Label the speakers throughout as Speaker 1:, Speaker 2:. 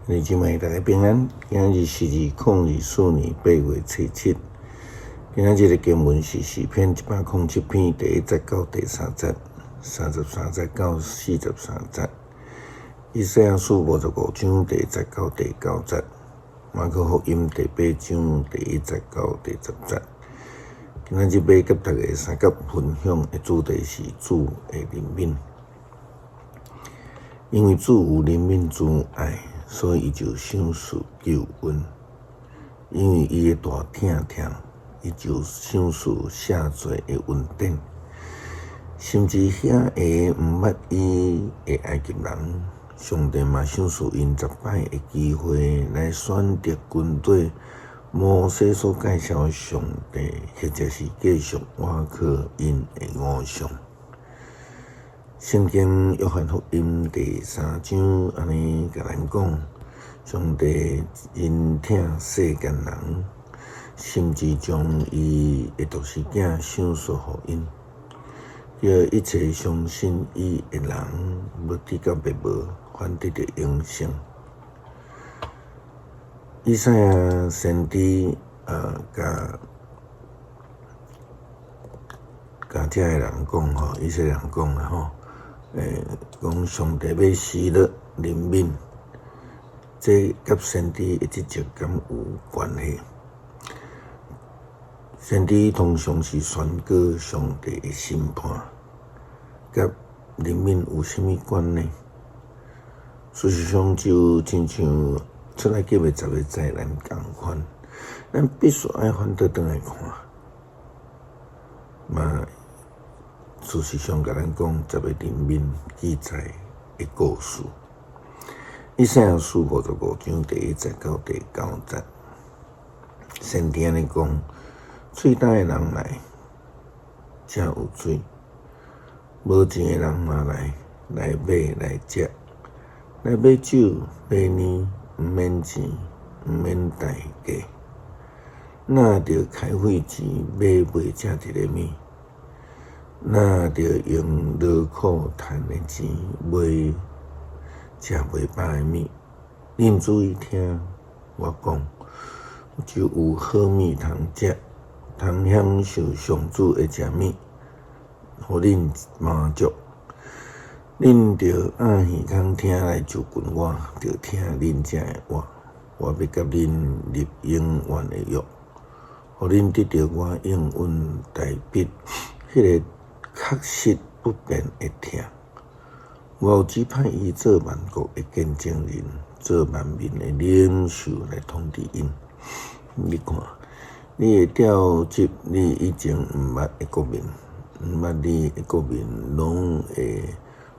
Speaker 1: 兄弟姊妹，大家平安。今日是2024年8月初7。今仔日的經文是詩篇107篇第1節到第3節，33節到43節。以賽亞書55章第1節到第9節。馬可福音第8章第1節到第10節。今仔日欲佮大家相佮分享的主題是主的憐憫。因為主有憐憫慈愛，所以伊就賞賜救恩。因為伊的大疼痛，伊就賞賜赦罪的恩典。甚至遐个毋捌伊的埃及人，上帝嘛賞賜𪜶10擺的機會來選擇跟綴摩西所介紹的上帝，或者是繼續倚靠𪜶的偶像。聖經約翰福音第3章按呢共咱講，上帝真疼世間人，甚至將伊的獨生囝賞賜予𪜶，叫一切相信伊的人，無至到滅亡，反得著永生。以賽亞先知啊，共共遮的人講吼，以色列人講啦吼，講上帝欲施落憐憫，這佮先知的職責敢有關係？先知通常是宣告上帝的審判，佮憐憫有啥物關呢？事實上，就親像出埃及的十个災難仝款，咱必須愛反倒轉來看。嘛，事實上，共咱講十个憐憫記載的故事。以賽亞書55章第1節到第9節，先知按呢講：喙焦的人來，才有水；無錢的人嘛來，來買來食，來買酒買奶，毋免錢，毋免代價。若著開費錢買袂食一个物？若著用勞苦趁的錢買食袂飽的物？恁注意聽我講，就有好物通食，通享受上主的食物，予恁滿足。恁著按耳孔聽來就近我，著聽恁遮的話。我欲佮恁立永遠的約，予恁得著我應允大衛彼个確實不變的疼。我有指派伊做萬國的見證人，做萬民的領袖來統治𪜶。你看，你會調集你以前毋捌的國民，毋捌你的國民，攏會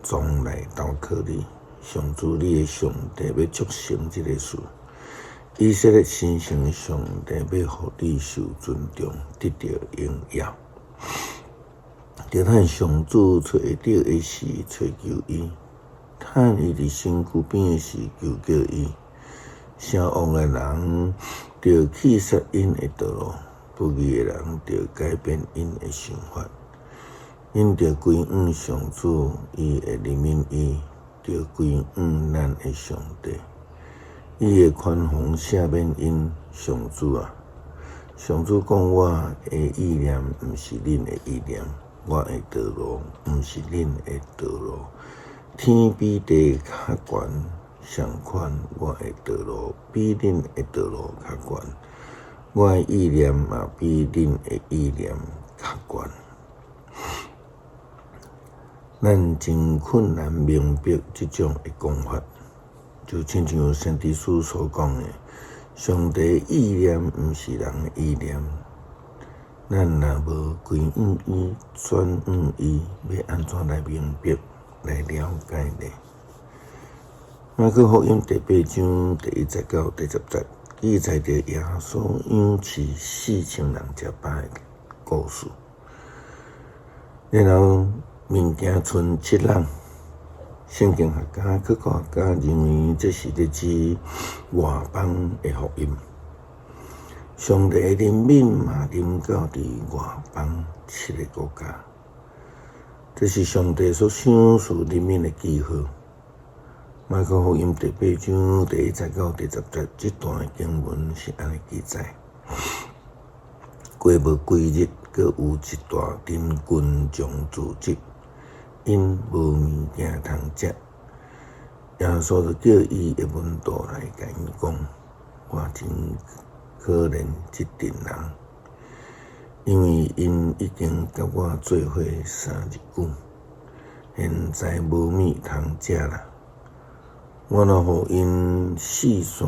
Speaker 1: 總來投靠你。上主你的上帝欲促成這个事，以色列神聖的上帝欲予你受尊重，得著榮耀。著趁上主揣著的時揣求伊，趁伊佇身軀邊的時求叫伊。邪惡的人著棄殺𪜶的道路，不義的人著改變𪜶的想法。𪜶著歸向上主，伊會憐憫伊；著歸向咱的上帝，伊會寬宏赦免𪜶。上主啊，上主講我的意念毋是恁的意念，我的道路毋是恁的道路。天比地較懸，相款我的道路比恁的道路較懸，我的意念嘛比恁的意念較懸。咱真困難明白這種的講法，就親像先知書所講的，上帝意念毋是人的意念。咱若無歸向伊、轉向伊，欲按怎來明白、來了解呢？馬可福音第8章第1節到第10節記載著耶穌養飼4000人食飽的故事，然後物件賰7籠，聖經學家、考古學家認為這是咧指外邦的福音。上帝的憐憫嘛臨到佇外邦七个國家，這是上帝所賞賜憐憫的記號。馬可福音第八章第一節到第十節，這段經文是按呢記載：過無幾日，閣有一大陣群眾聚集，𪜶無物件通食。耶穌就叫伊的門徒來共𪜶講：我真可憐這陣人，因為𪜶已經佮我做伙3日久，現在無物通食啦。我若予𪜶四散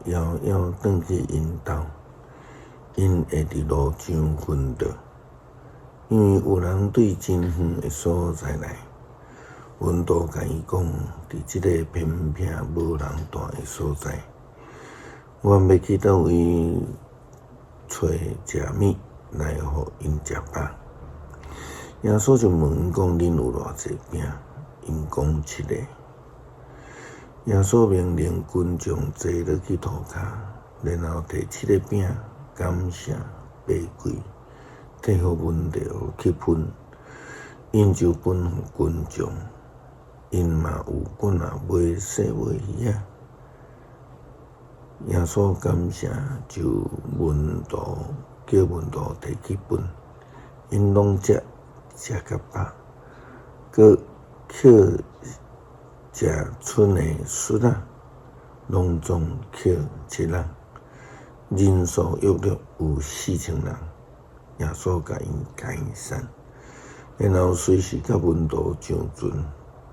Speaker 1: 枵枵轉去𪜶兜，𪜶會佇路上昏倒，因為有人對真遠的所在來。門徒共伊講：佇這个偏僻無人蹛的所在，阮欲去佗位揣食物來予𪜶食飽？耶穌就問𪜶講：恁有偌濟餅？𪜶講七个。耶穌命令群眾坐落去塗跤，然後提七個餅，感謝擘開，提予門徒去分，𪜶就分予群眾。𪜶嘛有幾若尾細尾魚仔。耶穌感謝，就門徒叫門徒提去分，𪜶攏食，食甲飽，閣抾食賰的欶仔，攏總抾七籃，人數約略有4000人。耶穌共𪜶解散，然後隨時佮門徒上船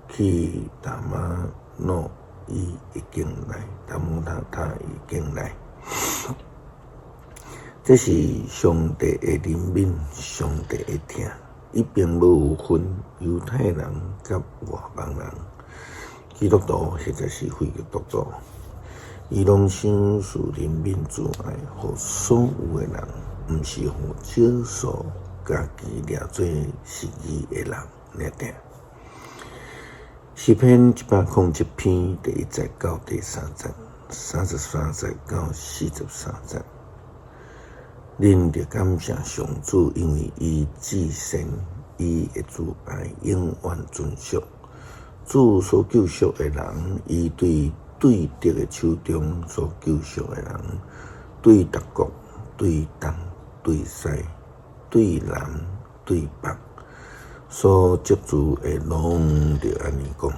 Speaker 1: 去大馬努伊的境內，大馬他他的境內。這是上帝的憐憫，上帝的疼，伊並無有分猶太人佮外邦人，基督徒或者是非基督徒，伊攏賞賜憐憫慈愛，予所有的人，毋是予少數家己掠做是義的人爾爾。詩篇107篇第一節到第三節，33節到43節。恁著感謝上主，因為伊至善，伊的慈愛永遠存續。主所救贖的人，伊對對敵的手中所救贖的人，對達國、對東、對西、對南、對北，所積聚的攏著按呢講。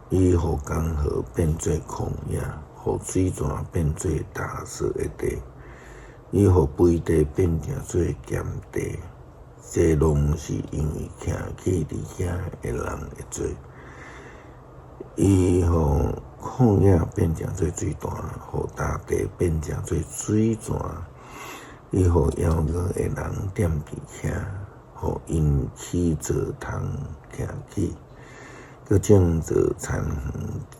Speaker 1: 伊予江河變做曠野，予水泉變做乾燥的地，伊予肥地變成做鹹地。這攏是因為徛起佇遐的人的罪。伊予曠野變成做水潭，予乾地變成做水泉。伊予枵餓的人踮佇遐，予𪜶起灶頭徛起，閣種做田園，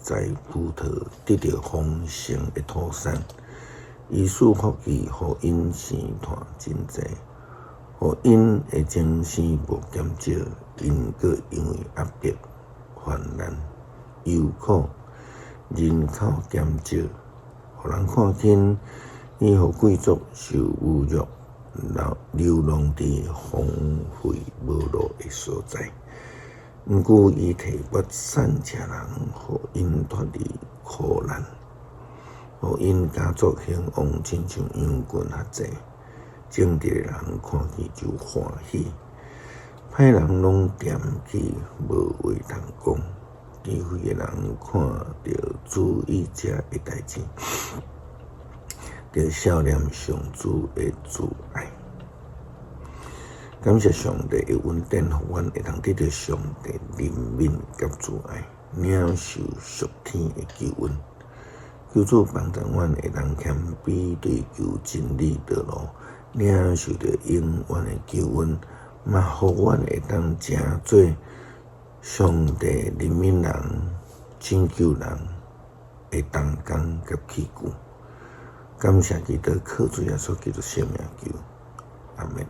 Speaker 1: 栽葡萄，得著豐盛的土產。伊賜福氣，予𪜶生湠真濟，予𪜶的精生無減少。𪜶閣因為壓迫、患難、憂苦，人口減少，予人看輕。伊予貴族受侮辱，流浪佇荒廢無路的所在。毋過伊提拔散赤人，予𪜶脫離苦難，予𪜶家族興旺，親像羊群較濟。正直的人看見就歡喜，歹人攏恬去無話通講。智慧的人看著注意這的代誌，著數念上主的慈愛。感謝上帝的恩典，予阮會當得著上帝憐憫佮慈愛，領受屬天的救恩。求主幫助阮會當謙卑追求真理道路，領受著永遠的救恩，嘛予阮會當成做上帝憐憫人、拯救人的同工佮器具。感謝基督，靠主耶穌基督聖名求，阿們。